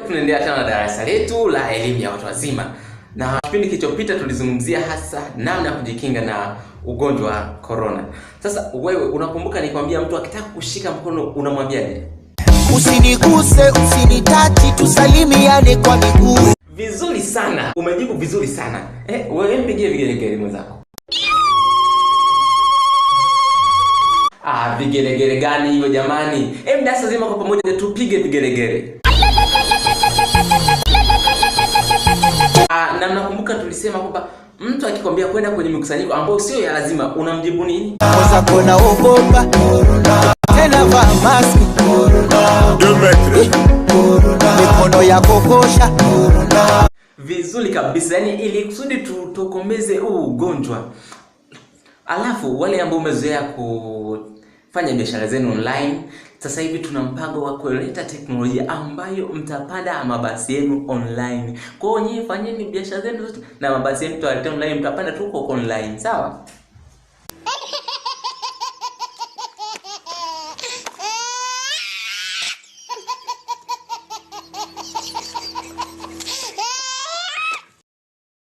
Tunaendelea tena na darasa letu la elimu ya watu wazima, na kipindi kilichopita tulizungumzia hasa namna ya kujikinga na ugonjwa wa corona. Sasa wewe unakumbuka nikwambia, mtu akitaka kushika mkono unamwambia nini? Usiniguse, usinitachi, tusalimiane kwa miguu. Vizuri sana, umejibu vizuri sana. Wewe mpigie vigelegele mwenzako. Ah, vigelegele gani hivyo jamani? Darasa zima kwa pamoja tupige vigelegele. Na mnakumbuka tulisema kwamba mtu akikwambia kwenda kwenye mikusanyiko ambayo sio ya lazima unamjibu nini? Mwenzako naogopa tena, vaa maski, mikono ya kokosha. Vizuri kabisa, yani ili kusudi tutokomeze huu ugonjwa. Alafu wale ambao umezoea kufanya biashara zenu online, sasa hivi tuna mpango wa kuleta teknolojia ambayo mtapanda mabasi yenu online. Kwa hiyo nyinyi fanyeni biashara zenu zote na mabasi yenu tutawaletea online, mtapanda tu kwa online, sawa?